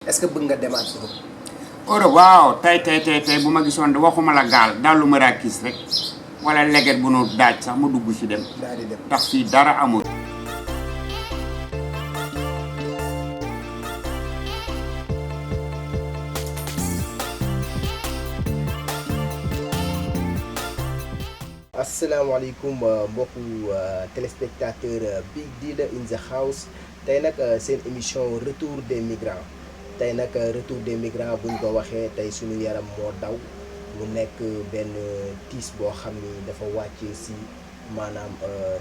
est-ce que bëgg nga demaat Europe. Europe waaw tey bu ma gisoon waxuma la gaal dalu marakis rek wala leget bu nu daaj sax mu dugg ci dem. daal di dem tax fii dara amul. asalaamaaleykum mbokku téléspectateur Big Deal in the house tey nag seen émission retour des migrants tey nag retour des migrants buñ ko waxee tey suñu yaram moo daw mu nekk benn tiis boo xam ni dafa wàcc si maanaam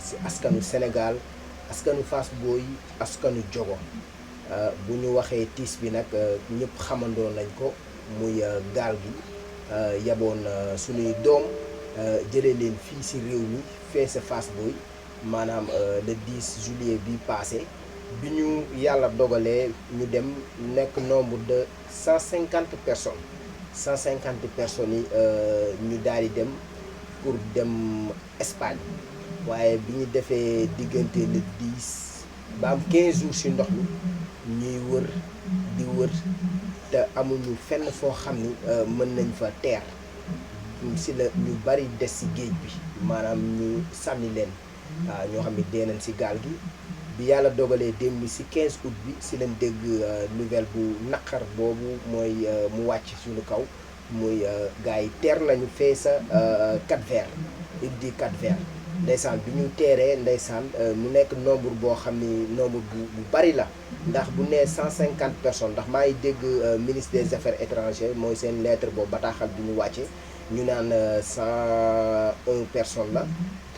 si askanu Sénégal askanu Fass Boye askanu Diogo bu ñu waxee tiis bi nag ñëpp xamandoo nañ ko muy gaal gi yaboon suñuy doom jëlee leen fii ci réew mi fee sa Fass Boye maanaam le 10 juillet bi passé bi ñu yàlla dogalee ñu dem nekk nombre de 150 personnes 150 personnes yi ñu daal di dem pour dem Espagne waaye bi ñu defee diggante le 10 ba am 15 jours ci ndox mi ñuy wër di wër te amuñu fenn foo xam ni mën nañ fa teer si la ñu bari des ci géej bi maanaam ñu sànni leen ñoo xam ne dee nañ ci gaal gi bi yàlla dogalee démb ci 15 août bi ci lañ dégg nouvelle bu naqar boobu mooy mu wàcc suñu kaw muy gars yi teer nañu fee sa Cap-Vert il di Cap-Vert ndeysaan bi ñu teeree ndeysaan mu nekk nombre boo xam ni nombre bu bari la ndax bu nee 150 personnes ndax maa ngi dégg ministre des affaires étrangères mooy seen lettre boobu bataaxal bi ñu wàcce ñu naan 101 personnes la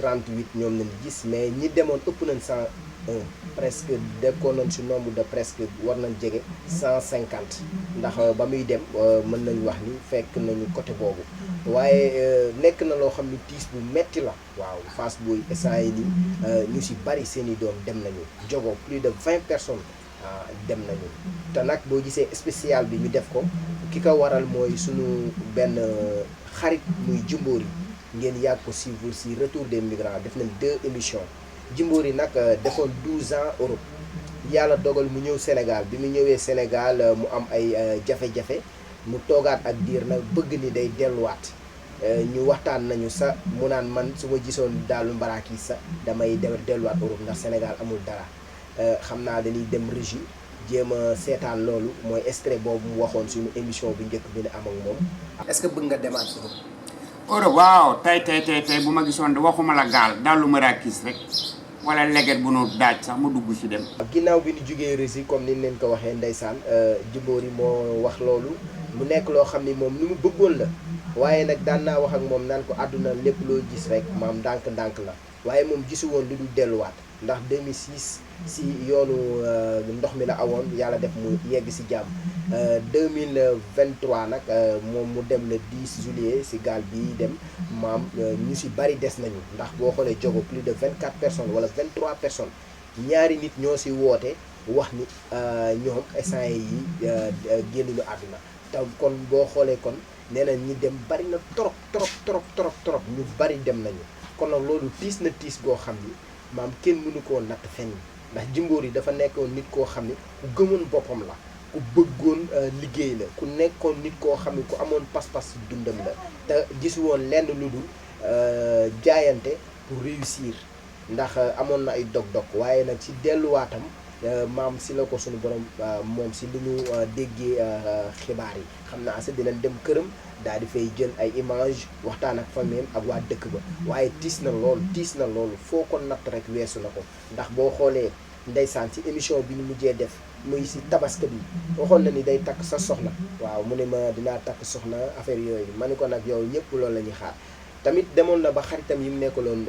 38 ñoom lañu gis mais ñi demoon ëpp nañ 101 presque dekkoon nañ ci nombre de presque war nañ jege 150 ndax ba muy dem mën nañu wax ni fekk nañu côté boobu waaye nekk na loo xam ni tiis bu metti la waaw Fass Boye instant yi nii ñu ci bari seeni doom dem nañu Diogo plus de 20 personnes dem nañu te nag boo gisee spécial bi ñu def ko ki ko waral mooy suñu benn xarit muy Jimbori ngeen yàgg ko suivre ci retour des migrants def nañ 2 émissions Jimbori nag defoon 12 ans Europe yàlla dogal mu ñëw Sénégal bi mu ñëwee Sénégal mu am ay jafe-jafe mu toogaat ak diir nag bëgg ni day delluwaat ñu waxtaan nañu sa mu naan man su ma gisoon daalu mbaraaki sa damay delluwaat Europe ndax Sénégal amul dara xam naa dañuy dem régie jéem a seetaan loolu mooy extrait boobu mu waxoon suñu émission bu njëkk bi ne am ak moom. est-ce que bëgg nga demaat Europe. Europe waaw tey bu ma gisoon waxuma la gaal dalu marakis rek wala leget bu nu daaj sax mu dugg ci dem. ginnaaw bi ñu jugee régie comme ni leen ko waxee ndeysaan Jimbori moo wax loolu mu nekk loo xam ni moom lu mu bëggoon la waaye nag daan naa wax ak moom naan ko àdduna lépp loo gis rek maam ndànk-ndànk la waaye moom gisu woon lu dul delluwaat ndax 2006 si yoonu ndox mi la awoon yàlla def mu yegg si jàmm 2023 nag moom mu dem le 10 juillet si gaal bi dem maam ñu si bari des nañu ndax boo xoolee Diogo plus de 24 personnes wala 23 personnes ñaari nit ñoo si woote wax ni ñoom instant yi génnuñu àdduna te kon boo xoolee kon nee na ñi dem bari na trop ñu bari dem nañu kon nag loolu tiis na tiis goo xam ni maam kenn mënu koo natt fenn ndax Jimbori dafa nekkoon nit koo xam ne ku gëmoon boppam la ku bëggoon liggéey la ku nekkoon nit koo xam ne ku amoon pas-pas dundam la te gisu woon lenn lu dul jaayante pour réussir ndax amoon na ay dog-dog waaye nag ci delluwaatam maam si la ko suñu borom moom si li ñu déggee xibaar yi xam naa sax dinañ dem këram daal di fay jël ay image waxtaan ak famille ak waa dëkk ba waaye tiis na loolu foo ko natt rek weesu na ko ndax boo xoolee ndeysaan ci émission bi ñu mujjee def muy si tabaski bi waxoon na ni day takk sa soxna waaw mu ne ma dinaa takk soxna affaire yooyu ma ne ko nag yow ñëpp loolu la ñuy xaar tamit demoon na ba xaritam yi mu nekkaloon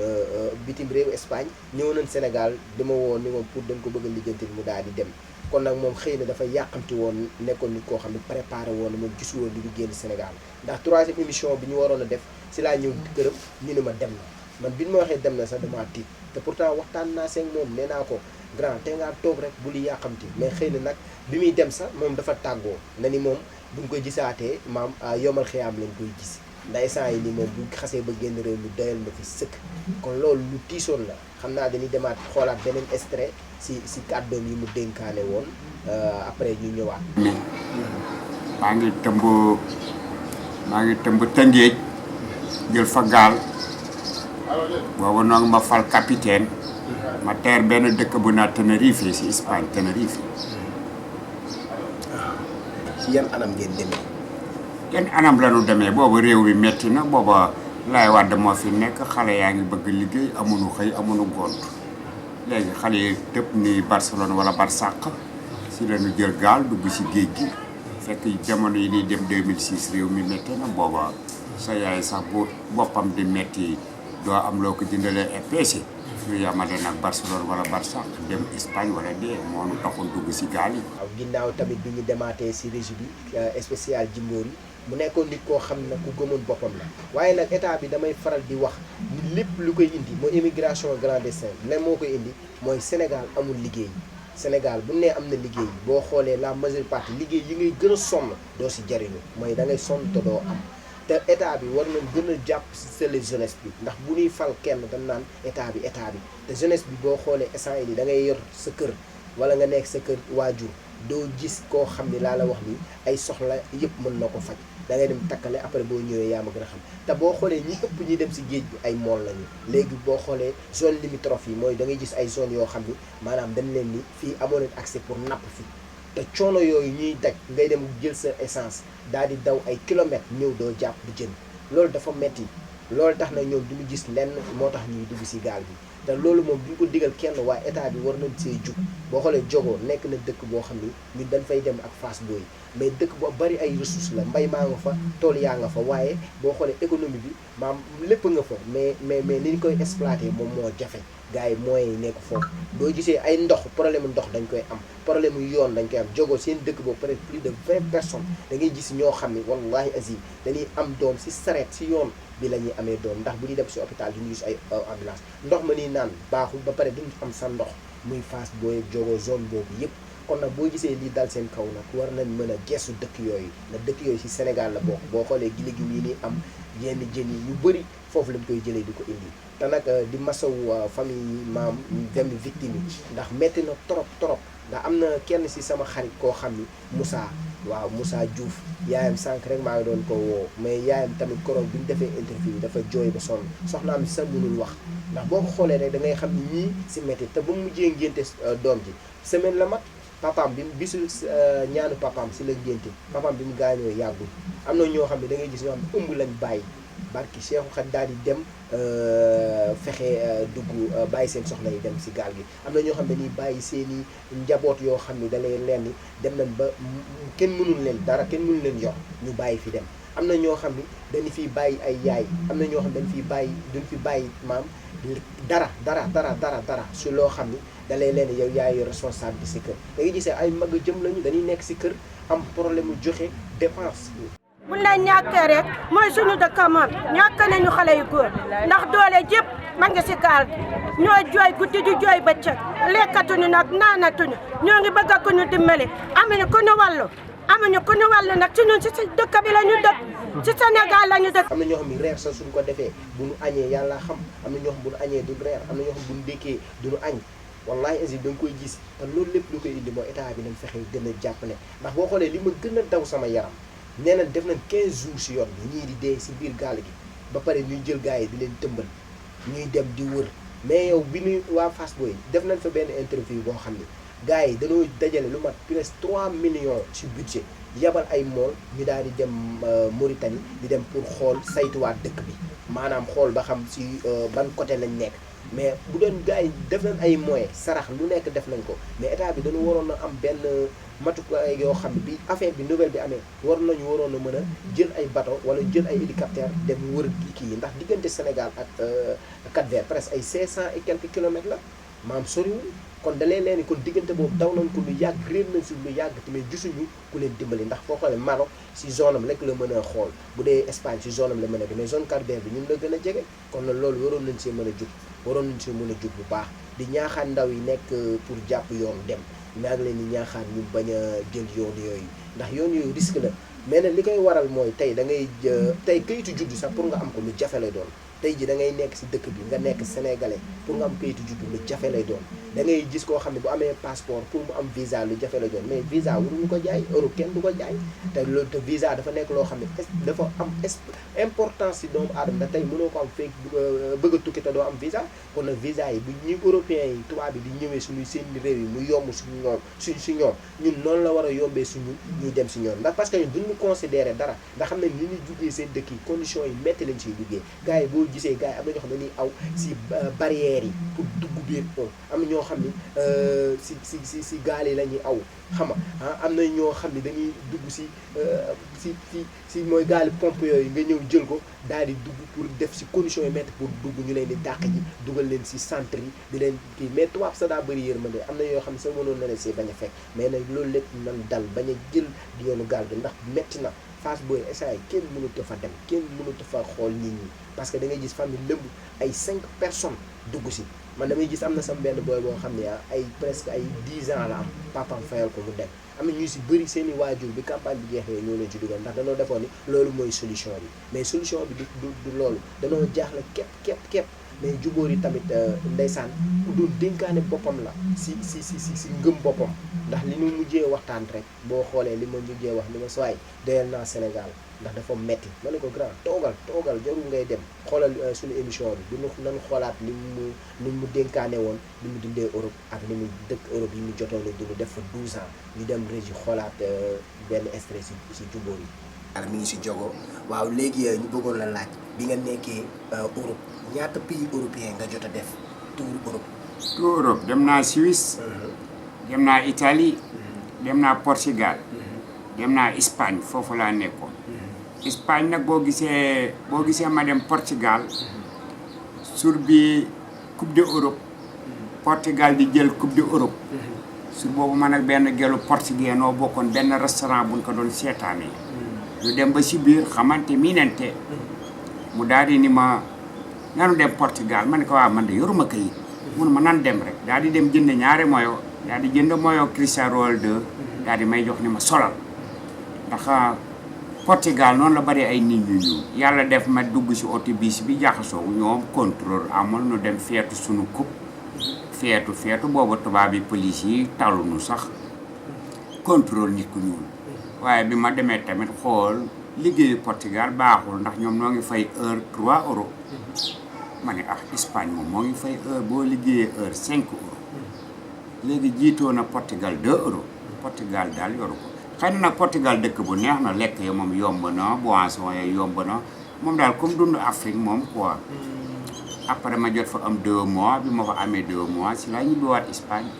bitim réew Espagne ñëw nañ Sénégal dama woon ni moom pour dañ ko bëgg a lijjanti mu daal di dem kon nag moom xëy na dafa yàqamti woon nekkoon nit koo xam ne préparé woon na moom gisu woon li di génn Sénégal ndax 3e émission bi ñu waroon a def si laa ñëw këram ñu ne ma dem na man bi ñu ma waxee dem na sax damaa tiit te pourtant waxtaan naa seen moom nee naa ko grand te ngaa toog rek bu li yàqamti mais xëy na nag bi muy dem sax moom dafa tàggoo na ni moom bu ñu koy gisaatee maam yomal xiyaam lañ koy gis ndaysaan yi ni moom bu xasee ba génn réew mi doyal na fi sëkk kon loolu lu tiisoon la xam naa dañuy demaat xoolaat beneen extrait si kàddoom yi mu dénkaane woon après ñu ñëwaat. maa ngi tëmb Tëngéej jël fa gaal boobu noonu ma fal capitaine ma teer benn dëkk bu naa Tenerife si Espagne Tenerife. ci yan anam ngeen demee. yan anam la ñu demee booba réew mi metti na booba Laay Wàdd moo fi nekk xale yaa ngi bëgg liggéey amuñu xëy amuñu gont léegi xale yi tëpp ni Barcelone wala Barsàq si la ñu jël gaal dugg si géej gi fekk jamono yi ñuy dem 2006 réew mi metti na booba sa yaay sax bu boppam di metti doo am loo ko jëndalee EPC ñu yamale nag Barcelone wala Barsàq dem Espagne wala dee moo nu taxoon dugg si gaal yi. waaw ginnaaw tamit bi ñu demaatee si régie bi spécial Djimbory mu nekkoon nit koo xam ne ku gëmoon boppam la waaye nag état bi damay faral di wax ni lépp lu koy indi mooy immigration clandestine lan moo koy indi mooy Sénégal amul liggéey Sénégal bu nee am na liggéey boo xoolee la majeure partie liggéey yi ngay gën a sonn doo si jariñu mooy da ngay sonn te doo am te état bi war nañ gën a jàpp si la jeunesse bi ndax bu ñuy fal kenn dañ naan état bi te jeunesse bi boo xoolee instant yi da ngay yor sa kër wala nga nekk sa kër waajur doo gis koo xam ni laa la wax ni ay soxla yëpp mën na ko faj da ngay dem takkale après boo ñëwee yaa ma gën a xam te boo xoolee ñi ëpp ñi dem si géej bi ay mool lañu léegi boo xoolee zone limitrophe yi mooy da ngay gis ay zone yoo xam ni maanaam dañ leen ni fii amoo leen accès pour napp fi te coono yooyu ñuy daj ngay dem jël sa essence daal di daw ay kilomètres ñëw doo jàpp bu jën loolu dafa metti loolu tax na ñoom duñu gis lenn moo tax ñuy dugg si gaal bi te loolu moom duñ ko digal kenn waaye état bi war nañ see jug boo xoolee Jogo nekk na dëkk boo xam ni ñun dañ fay dem ak Fass Boye mais dëkk boo bari ay ressources la mbay maa nga fa tool yaa nga fa waaye boo xoolee économie bi maam lépp nga fa mais ni ñu koy exploiter moom moo jafe gars yi moyens yi nekk foofu boo gisee ay ndox problème ndox dañ koy am problème yoon dañ koy am Jogo seen dëkk boobu peut-être plus de 20 personnes da ngay gis ñoo xam ni wallahi azim dañuy am doom si sareet si yoon bi la ñuy amee doom ndax bu ñuy dem si hôpital duñu gis ay ambulance ndox ma ni naan baaxul ba pare duñu am sa ndox muy Fass Boye Jogo zone boobu yëpp kon nag boo gisee lii dal seen kaw nag war nañ mën a gestu dëkk yooyu na dëkk yooyu si Sénégal la bokk boo xoolee gi léegi yi ni am yenn jën yi yu bëri foofu lañ koy jëlee di ko indi te nag di masawu famille yi maam dem victime yi ndax metti na trop ndax am na kenn si sama xarit koo xam ni Moussa waaw Moussa Diouf yaayam sànq rek maa ngi doon ko woo mais yaayam tamit koroog bi ñu defee interview dafa jooy ba sonn soxnaam si sa mënul wax ndax boo ko xoolee rek da ngay xam ni ñii si métti te ba mu mujjee ngénte doom ji semaine la mat papaam bi bisu ñaanu papaam si la ngénte papaam bi mu gaañoo yàggul am na ñoo xam ne da ngay gis ñoo xam ne ëmb lañ bàyyi barki Cheikhu xat daal di dem fexe dugg bàyyi seen soxna yi dem si gaal gi am na ñoo xam ne dañuy bàyyi seen i njaboot yoo xam ne da leen lenn dem nañ ba kenn mënul leen dara kenn mënul leen yor ñu bàyyi fi dem am na ñoo xam ne dañu fiy bàyyi ay yaay am na ñoo xam ne dañu fiy bàyyi duñ fi bàyyi maam dara su loo xam ni da lay leen yow yaay responsable bi si kër da ngay gisee ay mag jëm lañu dañuy nekk si kër am problème mu joxe dépense. buñ la ñàkkee rek mooy suñu dëkk moom ñàkk nañu xale yu góor ndax doole jëpp ma ngi si gaal gi ñooy jooy guddi di jooy bëccëg lekkatuñu nag naanatuñu ñoo ngi bëgg a ku ñu dimbali amuñu ku ñu wàllu nag ci ñun si dëkk bi la ñu dëkk ci Sénégal la ñu dëkk. am na ñoo xam ne reer sax suñ ko defee bu ñu añee yàlla xam am na ñoo xam bu ñu añee du reer am na ñoo xam bu ñu dékkee du ñu añ wallahi asi da nga koy gis te loolu lépp lu koy indi mooy état bi nañ fexe gën a jàppale ndax boo xoolee li ma gën a daw sama yaram nee na def nañ 15 jours si yoon bi ñii di dee si biir gaal gi ba pare ñuy jël gars yi di leen tëmbal ñuy dem di wër mais yow bi ñuy waa Fass Boye def nañ fa benn interview boo xam ne gars yi dañoo dajale lu mat presque 3 millions si budget yabal ay mool ñu daal di dem Mauritanie di dem pour xool saytuwaat dëkk bi maanaam xool ba xam si ban côté lañ nekk mais bu doon gars yi def nañ ay moyens sarax lu nekk def nañ ko mais état bi dañu waroon a am benn matukaay yoo xam ne bi affaire bi nouvelle bi amee waroon a mën a jël ay bateau wala jël ay hélicoptère dem wër kii yi ndax diggante Sénégal ak Cap-Vert presque ay 500 et quelques kilomètres la maam soriwul kon da leen ni kon diggante boobu daw nañ ko lu yàgg réer nañ si lu yàgg tamit gisuñu ku leen dimbali ndax foo xoolee Maroc si zone am rek la mën a xool bu dee Espagne si zone am la mën a mais zone Cap-Vert bi ñun la gën a jege kon nag loolu waroon nañ see mën a jug bu baax di ñaaxaan ndaw yi nekk pour jàpp yoon dem maa ngi leen di ñaaxaat ñu bañ a jël yoon yooyu ndax yoon yooyu risque la mais nag li koy waral mooy tey da ngay tey kayitu juddu sax pour nga am ko lu jafe lay doon tey ji da ngay nekk si dëkk bi nga nekk sénégalais pour nga am kayitu juddu lu jafe lay doon da ngay gis koo xam ne bu amee passeport pour mu am visa lu jafe lay doon mais visa waruñu ko jaay Europe kenn du ko jaay te loolu te visa dafa nekk loo xam ne dafa am importance si doomu aadama ndax tey mënoo ko am fekk bëgg a tukki te doo am visa kon nag visa yi bu ñu européens yi tubaab yi di ñëwee suñu seen réew yi mu yomb suñu ñoom si ñoom ñun noonu la war a yombee suñu ñuy dem si ñoom ndax parce que ñun duñu considéré dara ndax xam ne ni ñuy jugee seen dëkk yi conditions yi métti lañ siy duggee gars yi boo gisee gars yi am na ñoo xam ne dañuy aw si barrières yi pour dugg biir am na ñoo xam ne si gaal yi la ñuy aw xam nga am na ñoo xam ne dañuy dugg si mooy gaali pompe yooyu nga ñëw jël ko daal di dugg pour def si conditions yi métti pour dugg ñu leen di dàq ji dugal leen si centre yi di leen kii mais tubaab sa daa bëri yërmande am na yoo xam ne sa mënoon na leen see bañ a fekk mais nag loolu lépp nan dal bañ a jël di yoonu gaal gi ndax métti na Fass Boye essay kenn mënut a fa dem kenn mënut a fa xool nit ñi parce que da ngay gis famille lëmb ay 5 personnes dugg si man damay gis am na sama benn booy boo xam ne ay presque ay 10 ans la am papaam fayal ko mu dem am na ñu si bëri seen i waajur bi campagne bi jeexee ñoo leen ci dugal ndax danoo defoon ni loolu mooy solution bi mais solution bi du loolu danoo jaaxle képp mais jubóor yi tamit ndeysaan ku doon dénkaane boppam la si ngëm boppam ndax li ñu mujjee waxtaan rek boo xoolee li ma mujjee wax ni ma sooy doyal naa Sénégal ndax dafa metti ma ne ko grand toogal jarul ngay dem xoolal suñu émission bi duñu nan xoolaat li mu dénkaane woon li mu dundee Europe ak li mu dëkk Europe yi mu jotoon a dund def fa 12 ans ñu dem régi xoolaat benn stress si jubóor yi ala mi ngi si jogo waaw léegi ñu bëggoon la laaj bi nga nekkee Europe ñaata pays européen nga jot a def tour Europe dem naa Suisse dem naa Italie dem naa Portugal dem naa Espagne foofu laa nekkoon Espagne nag boo gisee ma dem Portugal sur bi Coupe d'Europe Portugal di jël Coupe d'Europe sur boobu man ak benn gelu portugais noo bokkoon benn restaurant buñ ko doon seetaanee ñu dem ba si biir xamante miinante mu daal di ni ma nanu dem Portugal ma ne ko waaw man de yoruma kayit mun ma nan dem rek daal di dem jënd ñaari moyo daal di jënd moyo Cristiano Ronaldo daal di may jox ni ma solal ndax Portugal noonu la bari ay nit ñu ñëw yàlla def ma dugg si autobus bi jaxasoo ñoom contrôle amul nu dem feetu suñu coupe feetu boobu tubaab yi police yi taluñu sax contrôle nit ku ñuul waaye bi ma demee tamit xool liggéeyu Portugal baaxul ndax ñoom noo ngi fay heure 3 euros ma ne Espagne moom moo ngi fay heure boo liggéeyee heure 5 euros léegi jiitoo na Portugal 2 euros Portugal daal yoru ko xëy na nag Portugal dëkk bu neex na lekk yi moom yomb na boisson yi yomb na moom daal comme dund Afrique moom quoi après ma jot fa am 2 mois bi ma fa amee 2 mois si laa ñibbiwaat Espagne.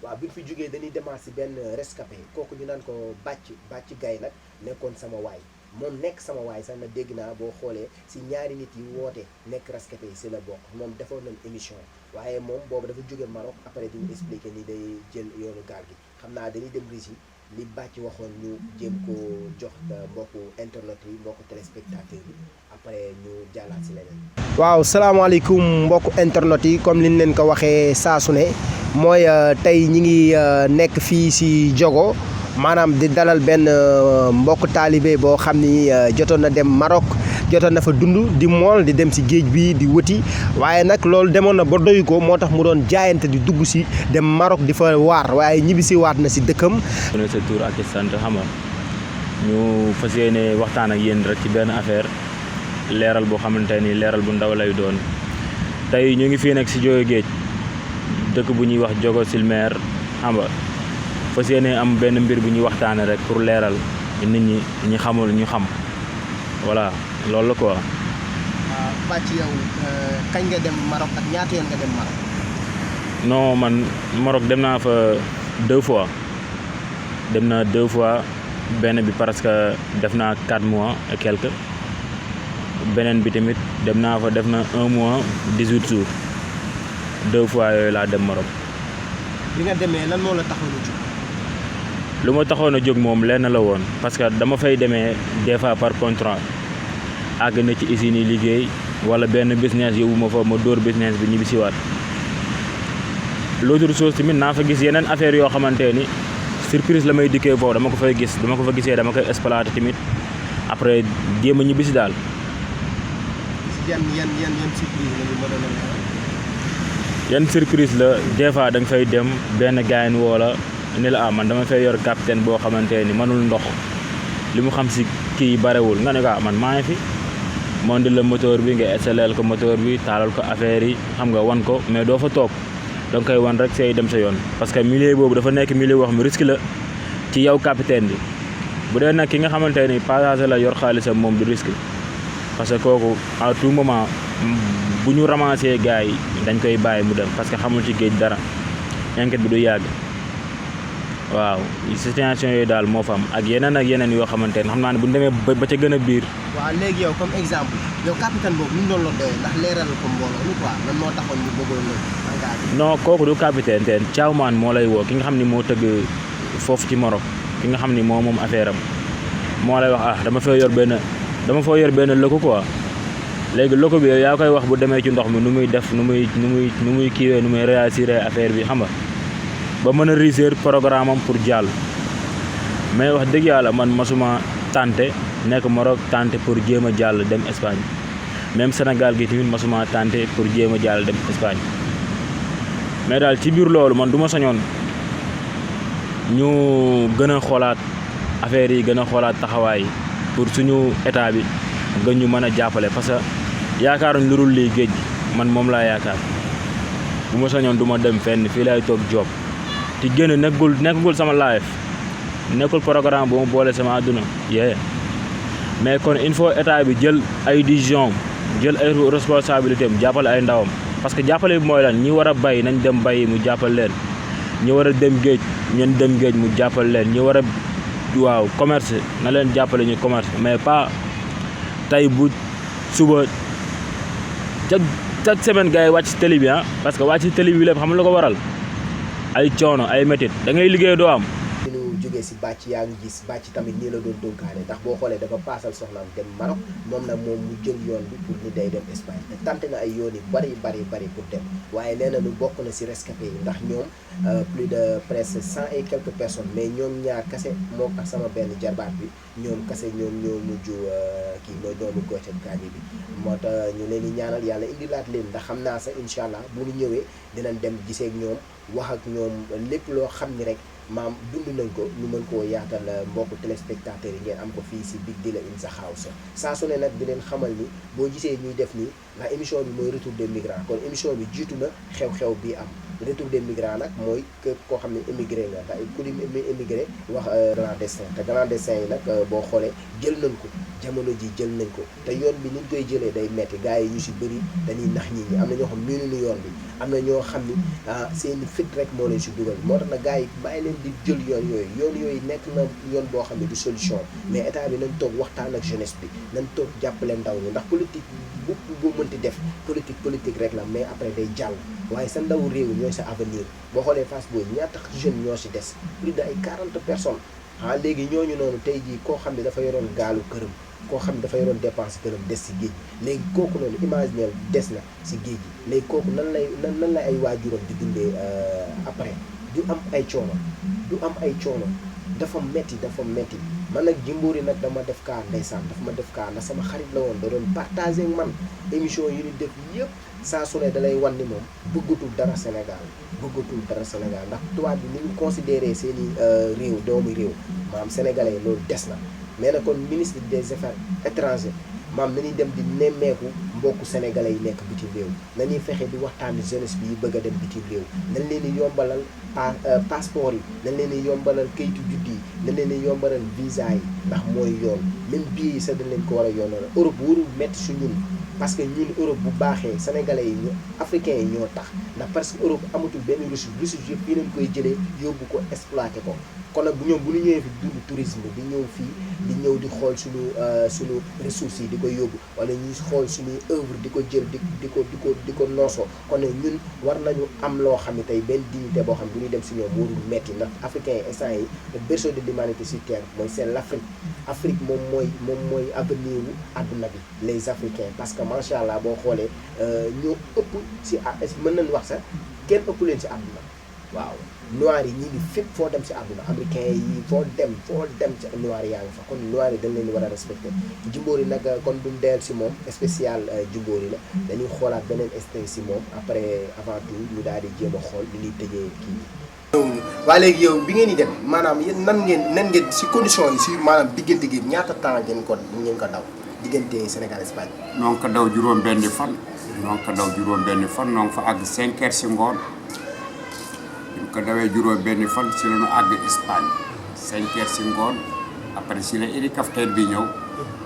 waaw bi fi jógee dañuy demaat si benn rescapé kooku ñu naan ko bàcc gay nag nekkoon sama waay moom nekk sama waay sax na dégg naa boo xoolee si ñaari nit yi woote nekk rescapé yi si la bokk moom defoon nañ émission waaye moom boobu dafa jóge Maroc après di ñu expliqué ni day jël yoonu gaal gi xam naa dañuy dem régie li bàcc waxoon ñu jéem ko jox mbokku internet yi mbokku téléspectateur yi après ñu jàllaat si leneen. waaw salaamaaleykum mbokku internet yi comme liñ leen ko waxee saa su ne mooy tey ñi ngi nekk fii si Diogo maanaam di dalal benn mbokk taalibe boo xam ni jotoon na dem Maroc jotoon na fa dund di mool di dem si géej bi di wëti waaye nag loolu demoon na ba doy ko moo tax mu doon jaayante di dugg si dem Maroc di fa waar waaye ñibbi si waat na si dëkkam. ne sa tur ak sant xam nga ñu fas yéene waxtaan ak yéen rek ci benn affaire leeral boo xamante ni leeral bu ndaw lay doon tey ñu ngi fii nag si Diogo géej dëkk bu ñuy wax Diogo Silmer xam nga fas yéene am benn mbir bu ñuy waxtaane rek pour leeral nit ñi xamul ñu xam voilà loolu la quoi. Bàcc yow kañ nga dem Maroc ak ñaata yoon nga dem Maroc. non man Maroc dem naa fa 2 fois dem naa 2 fois benn bi parce que def naa 4 mois et quelques beneen bi tamit dem naa fa def na 1 mois 18 jours 2 fois yooyu laa dem Maroc. bi nga demee lan moo la taxoon a jóg. lu ma taxoon a jóg moom lenn la woon parce que dama fay demee des fois par contrat àgg na ci usine yi liggéey wala benn business yóbbu ma fa ma dóor business bi ñibbi siwaat l'autre chose tamit naa fa gis yeneen affaire yoo xamante ni surprise la may dikkee foofu dama ko fa gisee dama koy exploiter tamit après jéem a ñibbisi daal. yan surprise la ñu mën a leeral. yan surprise la des fois da nga fay dem benn gaayen woo la ni la man dama fay yor capitaine boo xamante ni mënul ndox li mu xam si kii barewul nga ne ko man maa ngi fi mondi la moteur bi nga installé ko moteur bi taalal ko affaire yi xam nga wan ko mais doo fa toog da nga koy wan rek say dem sa yoon parce que milieu boobu dafa nekk milieu boo xam ne risque la ci yow capitaine bi bu dee nag ki nga xamante ni passager la yor xaalisam moom du risque parce que kooku à tout moment bu ñu ramassé gars yi dañ koy bàyyi mu dem parce que xamul ci géej dara enquête bi du yàgg waaw situation yooyu daal moo fa am ak yeneen yoo xamante ne xam naa ne bu ñu demee ba ca gën a biir. waaw léegi yow comme exemple yow capitaine boobu ñu doon la doyee ndax leeral ko mbooloo mi quoi lan moo taxoon ñu bëggoon la engagé. non kooku du capitaine teen Thiawman moo lay woo ki nga xam ni moo tëgg foofu ci Maroc ki nga xam ni moom affaire am moo lay wax dama fa yor benn loko quoi léegi loko bi yow yaa koy wax bu demee ci ndox mi nu muy def nu muy kiiwee nu muy réagir affaire bi xam nga ba mën a réussir programme am pour jàll mais wax dëgg yàlla man masuma tenté nekk Maroc tenté pour jéem a jàll dem Espagne même Sénégal gi tamit masuma tenté pour jéem a jàll dem Espagne mais daal ci biir loolu man du ma sañoon ñu gën a xoolaat affaire yi gën a xoolaat taxawaay pour suñu état bi gën ñu mën a jàppale parce que yaakaaruñ lu dul lii géej gi man moom laa yaakaar bu ma sañoon du ma dem fenn fii laay toog job te génn nekkul sama life nekkul programme bu ma boole sama àdduna mais kon il faut état bi jël ay décision jël ay responsabilité am jàppale ay ndawam parce que jàppale bi mooy lan ñi war a bay nañ dem bay mu jàppal leen ñi war a dem géej ñen dem géej mu jàppal leen ñi war a waaw commerce na leen jàppale ñu commerce mais pas tey bu suba chaque semaine gars yi wàcc si télé bi parce que wàcc si télé bi lépp xam la ko waral ay coono ay métit da ngay liggéey doo am. ñu jógee si bàcc yaa ngi gis bàcc tamit nii la doon donkaane ndax boo xoolee dafa paasal soxnaam dem Maroc moom nag moom mu jël yoon bi pour ni day dem Espagne te tenté na ay yoon yi bari pour dem waaye nee na lu bokk na si rescapé yi ndax ñoom plus de presque 100 et quelques personnes mais ñoom ñaar kase moom ak sama benn jarbaat bi ñoom kase ñoom ñoo mujj kii mooy doomu Gothé Kandji bi moo tax ñu leen di ñaanal yàlla indilaat leen ndax xam naa sax incha allah bu ñu ñëwee dinañ dem gisee ak ñoom wax ak ñoom lépp loo xam ni rek maam dund nañ ko ñu mën koo yaatal mbokku téléspectateurs yi ngeen am ko fii si Big Deal in the House saa su ne nag di leen xamal ni boo gisee ñuy def nii ndax émission bi mooy retour des migrants kon émission bi jiitu na xew-xew bii am retour des migrants nag mooy képp koo xam ne émigré nga ndax ku di émigré wax clandestin te clandestin yi nag boo xoolee jël nañ ko jamono ji jël nañ ko te yoon bi ni ñu koy jëlee day metti gars yi ñu si bëri dañuy nax nit ñi am na ñoo xam miinuñu yoon bi am na ñoo xam ni seeni fit rek moo leen si dugal moo tax na gars yi bàyyi leen di jël yoon yooyu nekk na yoon boo xam ne du solution mais état bi nañ toog waxtaan ak jeunesse bi nañ toog jàppale ndaw ñi ndax politique bu mënti def politique rek la mais après day jàll waaye sa ndaw réew ñooy sa avenir boo xoolee Fass Boye ñaata jeunes ñoo si des plus de ay 40 personnes léegi ñooñu noonu tey jii koo xam ne dafa yoroon gaalu këram koo xam ne dafa yoroon dépense këram des si géej léegi kooku noonu imaginer des na si géej gi léegi kooku nan lay ay waajuram di dundee après du am ay coono dafa metti man nag Jimbori nag dama def kaa ndeysaan dafa ma def kaa ndax sama xarit la woon da doon partagé ak man émission yu ñu def yëpp saa su ne da lay wan ni moom bëggatul dara Sénégal ndax tubaab bi ni ñu considéré seen i réew doomu réew maam sénégalais loolu des na mais nag kon ministre des affaires étrangères maam nañuy dem di nemmeeku mbokku sénégalais yi nekk bitim réew nañuy fexe di waxtaan jeunesse bi yi bëgg a dem bitim réew nañ leen di yombalal passeport yi nañ leen di yombalal kayitu juddu yi nañ leen di yombalal visa yi ndax mooy yoon même billet yi sax dañ leen ko war a yoonal Europe warul métti su ñun parce que ñun Europe bu baaxee sénégalais yi africains yi ñoo tax ndax parce que Europe amatul benn ressource yëpp fii lañ koy jëlee yóbbu ko exploité ko kon nag bu ñu ñëwee fi dund tourisme di ñëw fii di ñëw di xool suñu ressources yi di ko yóbbu wala ñuy xool suñuy œuvre di ko jël di ko noosoo kon nag ñun war nañu am loo xam ne tey benn dignité boo xam ne bu ñuy dem si ñoom warul metti ndax africains yi instant yi le berceau de l'humanité sur terre mooy c'est l'Afrique moom mooy avenir wu àdduna bi les Africains parce que macha allah boo xoolee ñoo ëpp si mën nañu wax sax kenn ëpp leen si àdduna waaw noir yi ñi ngi fépp foo dem si àdduna américain yi foo dem ci noir yaa ngi fa kon noir yi dañ leen war a respecté Jimbori nag kon duñ deel si moom spécial Jimbori la dañuy xoolaat beneen instinct si moom après avant tout ñu daal di jéem a xool li ñuy tëjee kii waa léegi yow bi ngeen di dem maanaam yéen nan ngeen si condition yi si maanaam diggante gi ñaata temps ngeen ko daw diggante Sénégal Espagne. noo ko daw juróom-benni fan. noo fa àgg 5 heures si ngoon ñu ko dawee juróom-benni fan si la ñu àgg Espagne 5 heures si ngoon après si la hélicoptère bi ñëw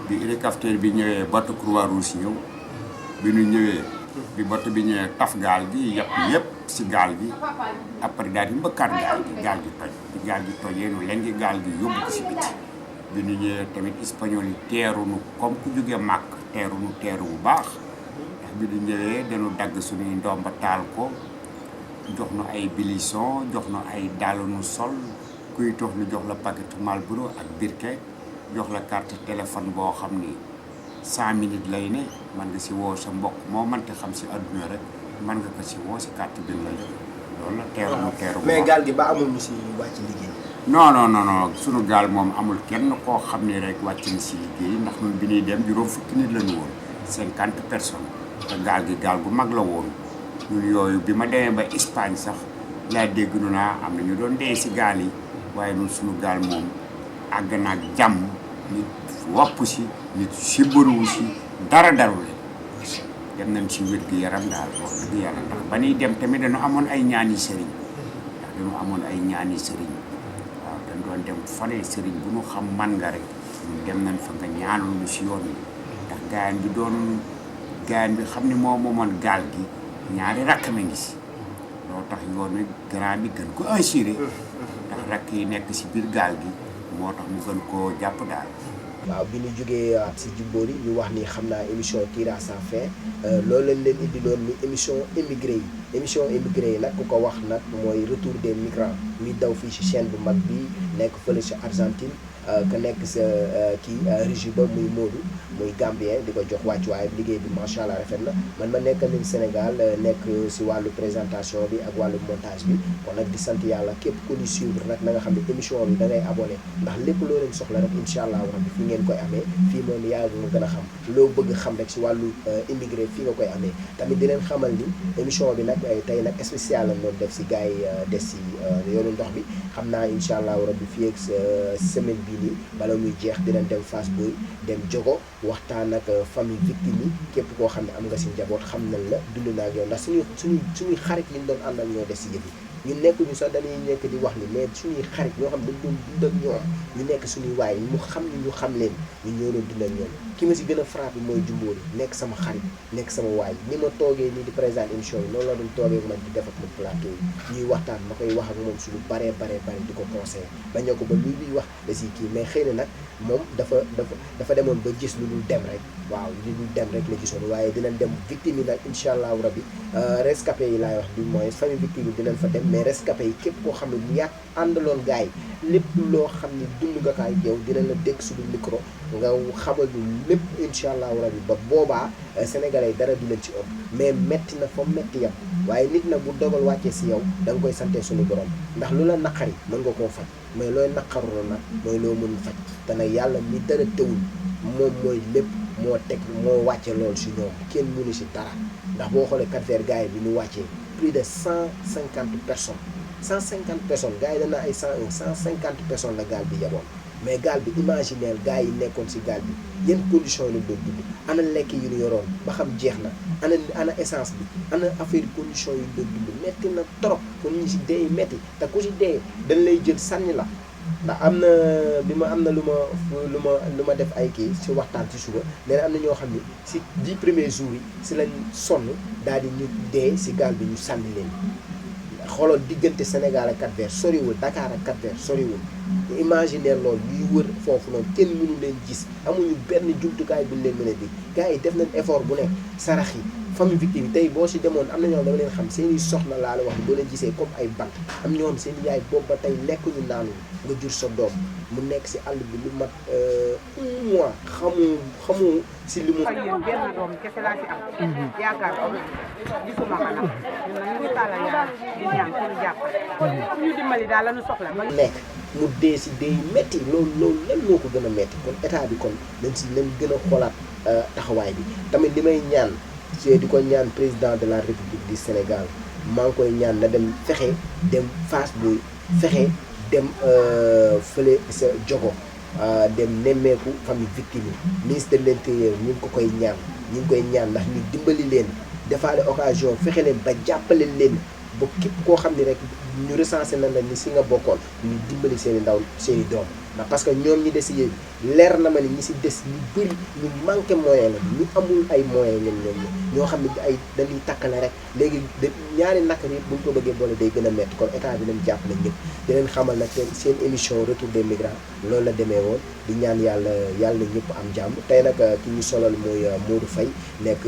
bi hélicoptère bi ñëwee bateau Croix-Rouge ñëw bi ñu ñëwee bi bateau bi ñëwee taf gaal gi yëpp si gaal gi après daal di mbëkkaat gaal gi toj bi gaal gi tojee nu lengi gaal gi yóbbu ko si biti bi ñu ñëwee tamit espagnol yi teeru nu comme ku jógee màkk teeru bu baax ndax bi ñu ñëwee dañu dagg suñuy ndomba taal ko jox nu ay bilisson jox nu ay dàll nu sol kuy tox nu jox la paquet Marlboro ak birke jox la carte téléphone boo xam ni 100 minutes lay ne man nga si woo sa mbokk moo mënta xam si adduna rek man nga ko si woo si carte bi la jox loolu la teeru mais gaal gi ba amul ñu si wàcc liggéey. non sunu gaal moom amul kenn koo xam ni rek wàcc na si liggéey ndax ñun bi ñuy dem juróom fukki nit la ñu woon 50 personnes te gaal gi gaal bu mag la woon ñun yooyu bi ma demee ba Espagne sax laa dégg nu naa am na ñu doon dee si gaal yi waaye ñun sunu gaal moom àgg naag jàmm nit wopp si nit si bëruwu si dara darule dem nañ si wér gi yaram daal wax dëgg yàlla ndax ba ñuy dem tamit dañu amoon ay ñaani sëriñ waaw dañ doon dem fane sëriñ bu ñu xam man nga rek ñun dem nañ fa nga ñaanal ñu si yoon wi ndax gaayan bi xam ni moo moomoon gaal gi ñaari rakk ma ngi si loo tax yoon wi grand bi gën ko assuré ndax rakk yi nekk si biir gaal gi moo tax mu gën koo jàpp daal. waaw bi ñu jógee si Jimbori ñu wax ni xam naa émission tire à sa fin loolu lañ leen indi loon ni émission émigré yi nag ku ko wax nag mooy retour des migrants mi daw fii si chaîne bu mag bi nekk fële si Argentine ka nekk sa régie ba muy Modou muy Gambien di ko jox wàccuwaay liggéey bi macha allah rafet na man ma nekk leen Sénégal nekk si wàllu présentation bi ak wàllu montage bi kon nag di sant yàlla képp ku ñu suivre nag na nga xam ne émission bi da ngay abonné ndax lépp loo leen soxla rek incha allah rabbi fi ngeen koy amee fii moom yaa nga gën a xam loo bëgg xam rek si wàllu immigré fii nga koy amee tamit di leen xamal ni émission bi nag tey nag spécial lañ doon def si gars yi des si yoonu ndox bi xam naa incha allah rabbi fii ak semaine bii nii bala muy jeex dinañ dem Fass Boye dem Jogo waxtaan ak famille victime yi képp koo xam ne am nga si njaboot xam nañ la dund naa ak yow ndax suñuy xarit yi ñu doon àndal ñoo des si yëf yi ñun nekkuñu sax dañuy nekk di wax ni mais suñuy xarit ñoo xam dañ doon dund ak ñoom ñu nekk suñuy waay mu xam ni ñu xam leen ñun ñoo doon dund ak ñoom ki ma si gën a frappé mooy Jimbori nekk sama xarit nekk sama waay ni ma toogee nii di présenter émission yi noonu la doon toogee man di def ak man plateau yi ñuy waxtaan ma koy wax ak moom suñu baree di ko conseillé bañ ko ba luy wax da si kii mais xëy na nag moom dafa demoon ba gis lu dul dem rek waaw lu dul dem rek la gisoon waaye dinañ dem victime yi nag incha allahu rabbi rescapé yi laay wax du moins famille victime yi dinañ fa dem mais rescapé yi képp koo xam ne mu yàgg àndaloon gars yi lépp loo xam ne dund nga kaay yow dina la dégg suñu micro nga xamal ñu lépp incha allahu rabbi ba boobaa sénégalais dara du leen ci ëpp mais metti na fa metti yam waaye nit nag bu dogal wàccee si yow da nga koy sante suñu borom ndax lu la naqari mën nga koo faj mais looy naqarul nag mooy loo mën faj te nag yàlla mi dara tëwul moom mooy lépp moo wàcce loolu si ñoom kenn mënu si dara ndax boo xoolee Cap-Vert gars yi bi ñu wàccee plus de 150 personnes 150 personnes gars yi dana ay 150 personnes la gaal bi yaboon mais gaal bi imaginaire gars yi nekkoon si gaal bi yenn condition yi lañ doon dund ana lekk yu ñu yoroon ba xam jeex na ana essence bi ana affaire condition yi ñu doon dund metti na trop pour ñu si dee metti te ku si dee dañ lay jël sànni la ndax am na lu ma def ay kii si waxtaan ci suba nee na am na ñoo xam ne si 10 premiers jours yi si lañ sonn daal di ñu dee si gaal bi ñu sànni leen xoolal diggante Sénégal ak Cap-Vert soriwul Dakar ak Cap-Vert soriwul imaginaire loolu ñuy wër foofu noonu kenn mënu leen gis amuñu benn jumtukaay bu ñu leen mën a dig gars yi def nañ effort bu nekk sarax yi famille victime yi tey boo si demoon am na ñoo xam dama leen xam seen i soxna laa la wax boo leen gisee comme ay bant am ñoo xam seen yaay boobu ba tey lekkuñu naanuñu nga jur sa doom mu nekk si àll bi lu mat mois xamu si li mu. yéen benn doom kese laa ci am. yaakaar gisuma ko nag ñun nag ñu ngi tàllal yàlla di ñaan pour jàppale. ñu dimbali daal la ñu soxla. nekk mu dee si dee métti loolu lan moo ko gën a métti kon état bi kon dañ si leen gën a xoolaat taxawaay bi tamit li may ñaan di ko ñaan président de la république du Sénégal maa ngi koy ñaan na dem fexe dem Fass Boye fexe dem fële sa Diogo dem nemmeeku famille victime yi ministre de l'intérieur ñu ngi ko koy ñaan ñu ngi koy ñaan ndax ñu dimbali leen defaale occasion fexe leen ba jàppale leen ba képp koo xam ni rek ñu recensé na la ni si nga bokkoon ñu dimbali seen i ndaw seen i doom ndax parce que ñoom ñi des si yéen leer na ma ni ñi si des ñu bëri ñu manqué moyen la ñu amul ay moyen ñoo xam ne ay dañuy takkale rek léegi ñaari nakk yi buñ ko bëggee boole day gën a métti kon état bi nañ jàppale ñëpp di leen xamal nag seen émission retour des migrants loolu la demee woon di ñaan yàlla ñëpp am jàmm tey nag ki ñu solal mooy Modou Faye nekk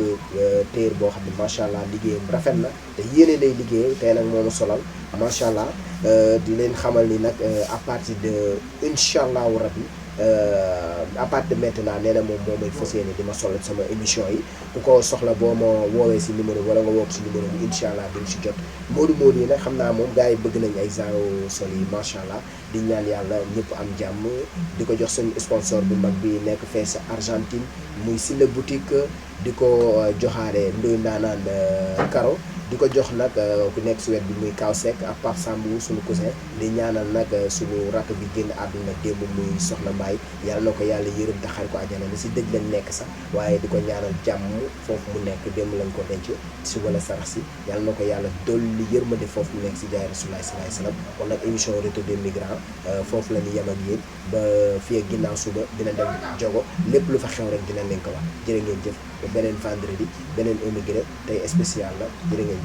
téer boo xam ne macha allah liggéeyam rafet na te yéene lay liggéey tey nag moo ma solal macha allah di leen xamal ni nag à partir de incha allahu rabbi à partir de maintenant nee na moom moo may fas yéene di ma solal sama émission yi ku ko soxla boo ma woowee si numéro wala nga woo ko si numéro bi incha allah di nga si jot Modou yi nag xam naa moom gars yi bëgg nañ ay genre sol yi macha allah di ñaan yàlla ñëpp am jàmm di ko jox suñu sponsor bu mag bi nekk fee sa Argentine muy si la boutique di ko joxaale Ndoye Ndaanaan Karo di ko jox nag ku nekk si wet bi muy Kaw Seck ak Pape Sambou suñu cousin di ñaanal nag suñu rakk bi génn àdduna démb muy Soxna Mbaye yàlla na ko yàlla yërëm te xar ko àjjana ni si dëj lañ nekk sax waaye di ko ñaanal jàmm foofu mu nekk démb lañ ko denc si wala sarax si yàlla na ko yàlla dolli yërmande foofu mu nekk si jaay Rasulullah sallallahu alayhi wasallam kon nag émission retour des migrants foofu la ñu yem ak yéen ba fii ak ginnaaw suba dina dem Diogo lépp lu fa xew rek dina leen ko wax jërë ngeen jëf beneen vendredi beneen émigré tey spécial la jërë ngeen jëf